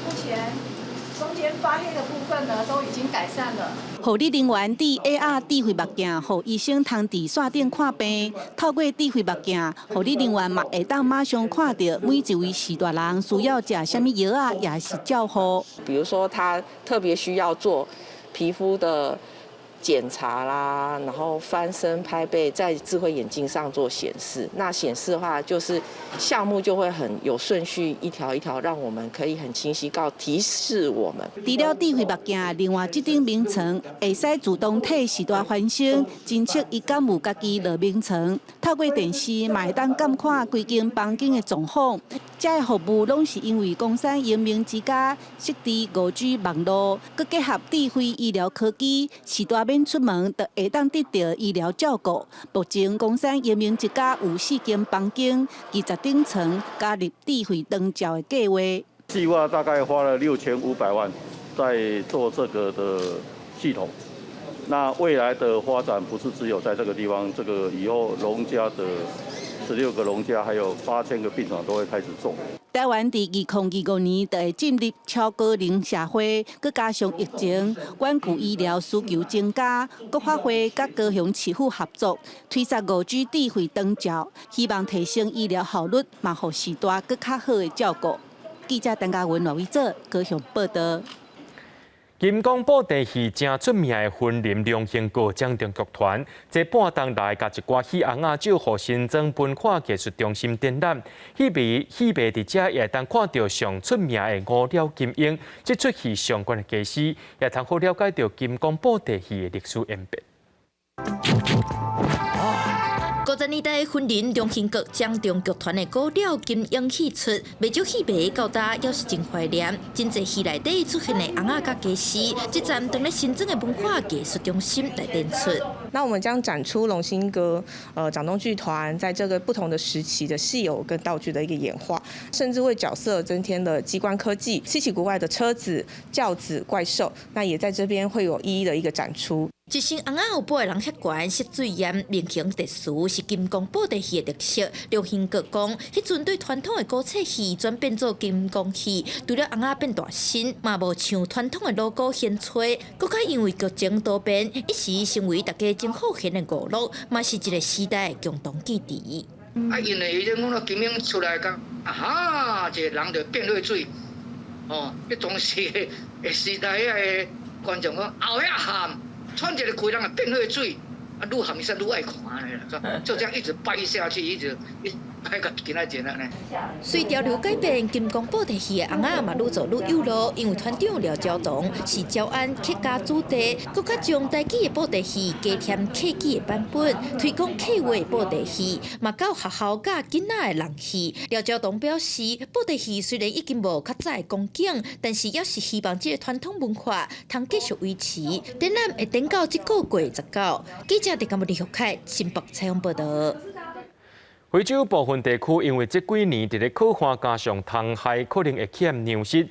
目前中間發黑的部分呢，都已經改善了。護理人員戴 AR 智慧目鏡，予醫生通佇線頂看病。透過智慧目鏡，護理人員嘛會當馬上看著每一位序大人需要食啥物藥仔，抑是照護。比如說，他特別需要做皮膚的檢查啦，然後翻身拍背，在智慧眼鏡上做顯示。那顯示的話，就是項目就會很有順序，一條一條，讓我們可以很清晰告提示我們。除了智慧目鏡，另外這頂眠床會使自動替序大翻身，偵測伊敢有家己落眠床。透過電視嘛會當監看規間房間的狀況。這个服務攏是因為岡山陽明之家設置5G 網路，閣結合智慧醫療科技，序大免出門就會當得到醫療照顧。目前岡山陽明之家有四間房間，20頂床加入智慧長照的計劃。計劃大概花了6500萬在做這個的系統。那未來的發展不是只有在這個地方，這個以後農家的16個農家，還有8000個病床都會開始做。台灣佇2025年就會進入超高齡社會，閣加上疫情，遠距醫療需求增加，國發會佮高雄市府合作推出5G 智慧長照，希望提升醫療效率，嘛予序大閣較好的照顧。記者陳嘉文、羅偉哲高雄報道。金光布袋戲誠出名的雲林龍興閣掌中劇團，這半冬來共一寡戲尪仔借予新莊文化藝術中心展覽，戲迷戲迷佇遮也會當看著上出名的烏鳥金鷹，這齣戲相關的家史，也通好了解著金光布袋戲的歷史演變。 50年代雲林龍興閣掌中劇團的古鳥金鷹戲出，袂少戲迷到今猶是真懷念。真濟戲內底出現的尪仔佮家私，這站當咧新莊的文化藝術中心來展出。那我們將展出龍興閣掌中劇團在這個不同的時期的戲偶跟道具的一個演化，甚至為角色增添了機關科技、稀奇古怪的車子、轎子、怪獸，那也在這邊會有一一的一個展出。一身尪仔有布的人遐懸，色水艷，面型特殊，是金光布袋戲的特色。龍興閣講，彼陣對傳統的古冊戲轉變做金光戲，除了尪仔變大身，嘛無像傳統的鑼鼓弦吹，閣較因為劇情多變，一時成為大家真好閒的娛樂，嘛是一個時代的共同記憶。啊，因為伊陣講金鷹出來講，啊哈，一個人就變做水，哦，彼當時的時代遐個觀眾講後遐喊。喘一个氣人啊變做水，啊愈喊伊煞愈愛看呢，就這樣一直掰下去，一直一掰到今仔日按呢。隨潮流改變，金光布袋戲的尪仔嘛愈做愈幼路，因為團長廖昭同是詔安客家子弟，閣較將台語的布袋戲加添客語的版本，推廣客話布袋戲，嘛到學校教囡仔的人戲。廖昭同表示，布袋戲雖然已經無較早的光景，但是猶是希望這个傳統文化通繼續維持。展覽會展到這個月19。記者鄭嘉文、李玉凱新北採訪報道。非洲部分地區因為這幾年佇咧洘旱加上蟲害，可能會欠糧食。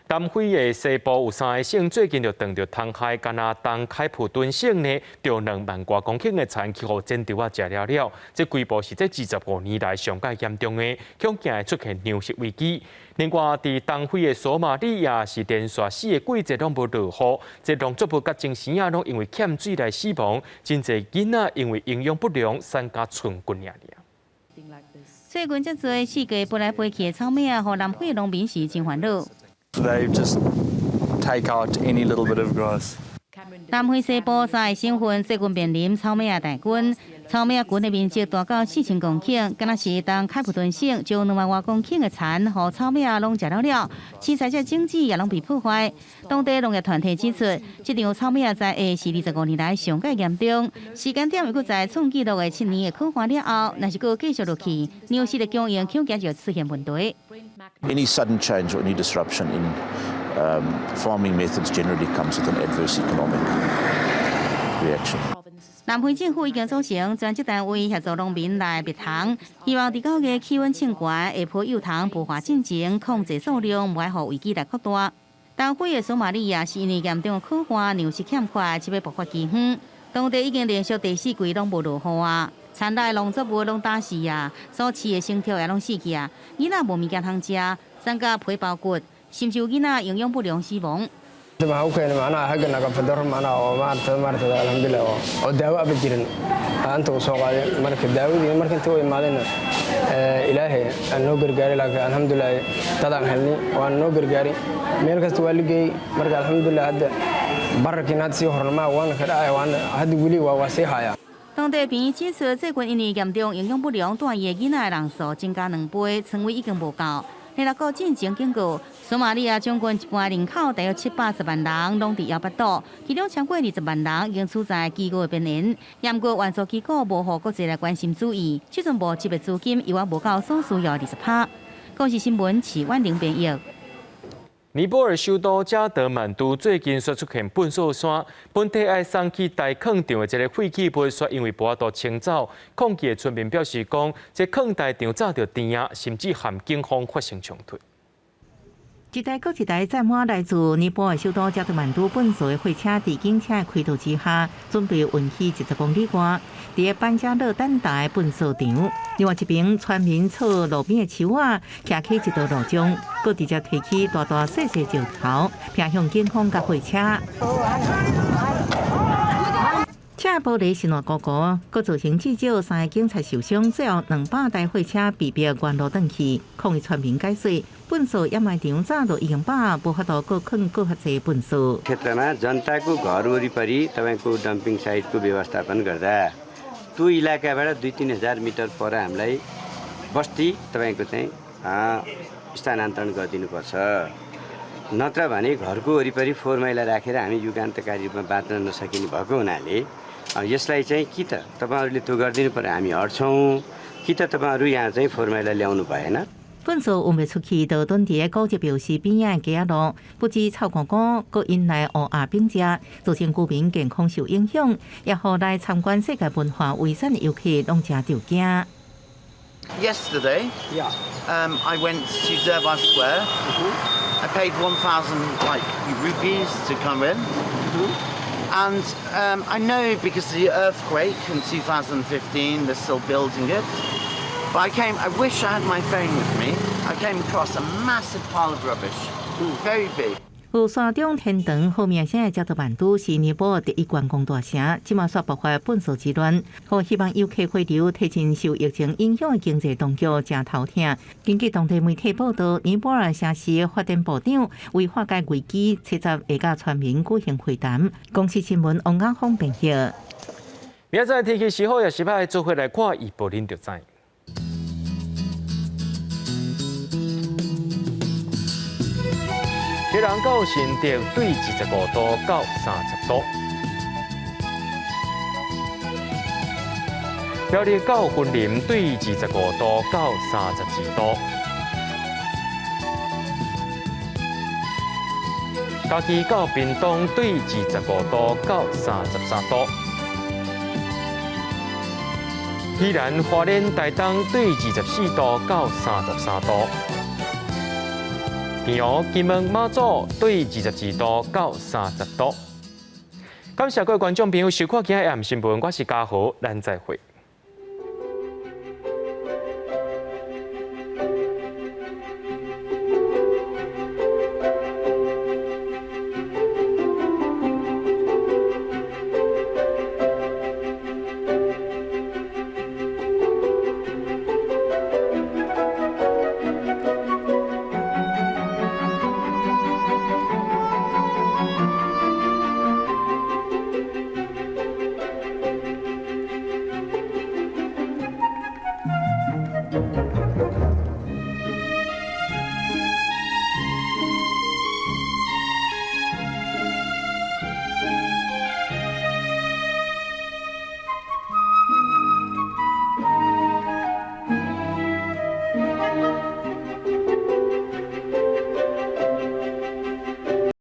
南非的西部有三个省最近就搪著蟲害，敢若東開普敦省呢，著2萬外公頃的田去予剪蟄仔食了了。這規模是這25年來上蓋嚴重的，恐驚會出現糧食危機。另外，佇東非的索馬里亞是連續四个季節攏無落雨，這農作物佮精生仔攏因為欠水來死亡，真濟囡仔因為營養不良，瘦甲賰骨爾爾。最近這濟四界飛來飛去的草蛉啊，予南非農民是真煩惱。 They just take out any little bit of grass. 南非西部三个省份最近面臨草蛉仔大軍，草蛉仔群的面積大到4000公頃，敢若是東開普敦省將2萬外公頃的田予草蛉仔攏食了了，凊彩這種子也攏被破壞。當地農業團體指出，這場草蛉仔災害是25年來上蓋嚴重，時間點又閣在創紀錄的7年的洘旱了後，若是閣繼續落去，糧食的供應恐驚就出現問題。 Any sudden change or any disruption in farming methods generally comes with an adverse economic reaction. 南非政府已經組成專職單位協助農民來滅蟲，希望佇九月氣溫升懸，下晡幼蟲孵化進前控制數量，毋愛予危機來擴大。東非的索馬里亞是因為嚴重洘旱，糧食欠缺，這欲爆發饑荒。當地已經連續第四季攏無落雨啊，田內農作物攏焦死啊，所飼的牲畜也攏死去啊，囡仔無物件通食，瘦甲皮包骨，甚至有囡仔營養不良死亡。 Waxaa u keenay macnaha xagga nadaafad darro macnaha oo maaragta maaragta alxamdulillah oo daawo aba jirin inta uu soo qaaday marka daawadii marka inta u imaadayna ilaahay aan noo gargaaray laakiin alxamdulillah dad aan helnay waan noo gargaaray meel kasta waa la geeyey marka alxamdulillah hadda Bararkiina hadda sii hornama waana ka dhacaya waana hadda weli waa waa sii haya。當地病院指出，最近因為嚴重營養不良，蹛院的囡仔人數增加2倍，床位已經無夠。聯合國進前警告，索馬里亞將近一半人口，大約710萬人，攏佇枵腹肚，其中超過20萬人已經處在飢餓的邊緣。毋過援助機構無予國際來關心注意，這陣募集的資金猶猶無夠所需要20%。公視新聞徐婉玲編譯。尼泊爾首都加德滿都最近煞出現糞埽山，本底愛送去大礦場的這個廢棄物，煞因為無法度清走，抗議的村民表示講，這礦大場早就甜啊，甚至和警方發生衝突。一台閣一台載滿來自尼泊爾首都加德滿都糞埽的貨車，佇警車的開導之下，準備運去20公里外，佇个班加勒等待的糞埽場。另外一邊，村民坐路邊的樹仔，徛起一道路障，閣直接提起大大細細石頭，拚向警方佮貨車。車玻璃是爛糊糊，閣造成至少三个警察受傷，最後200台貨車被迫原路轉去。抗議村民解釋，糞埽掩埋場早就已經飽，無法度閣囥閣較濟糞埽。 क्षेत्रमा जनताको घर वरिपरि तपाईँको डम्पिङ साइटको व्यवस्थापन गर्दा त्यो इलाकाबाट 2-3 हजार मिटर पर हामीलाई बस्ती तपाईँको चाहिँ स्थानान्तरण गरिदिनुपर्छ, नत्र भने घरको वरिपरि फोहोर मैला राखेर हामी युगान्तकारी रूपमा बाँच्न नसकिने भएको हुनाले यसलाई चाहिँ कि त तपाईँहरूले त्यो गरिदिनु पर्यो, हामी हट्छौँ, कि त तपाईँहरू यहाँ चाहिँ फोहोर मैला ल्याउनु भएन। 糞埽運袂出去，就囤佇個古蹟廟寺邊仔的街仔路，不止臭糊糊，閣引來烏鴉反食，造成居民健康受影響，也予來參觀世界文化遺產的遊客攏誠著驚。 Yesterday, I went to Durbar Square. I paid 1,000 like rupees to come in. And I know because the earthquake in 2015, they're still building it. But I came, I wish I had my phone with me. I came across a massive pile of rubbish, very big. 有山中天堂好名聲的加德滿都是尼泊爾第一觀光大城，這馬煞爆發糞埽之亂，予希望遊客回流提振受疫情影響的經濟當局誠頭疼。根據當地媒體報道，尼泊爾城市發展部長為化解危機，七十會佮村民舉行會談。公視新聞王亞峰編譯。明仔載天氣是好抑是䆀，做伙來看預報，恁就知。基隆到新竹對25度到30度，苗栗到雲林對25度到32度，嘉義到屏東對25度到33度，宜蘭花蓮台東對24度到33度。平湖、金門、馬祖對22度到30度。感謝各位觀眾朋友收看今仔日新聞，我是嘉豪，咱再會。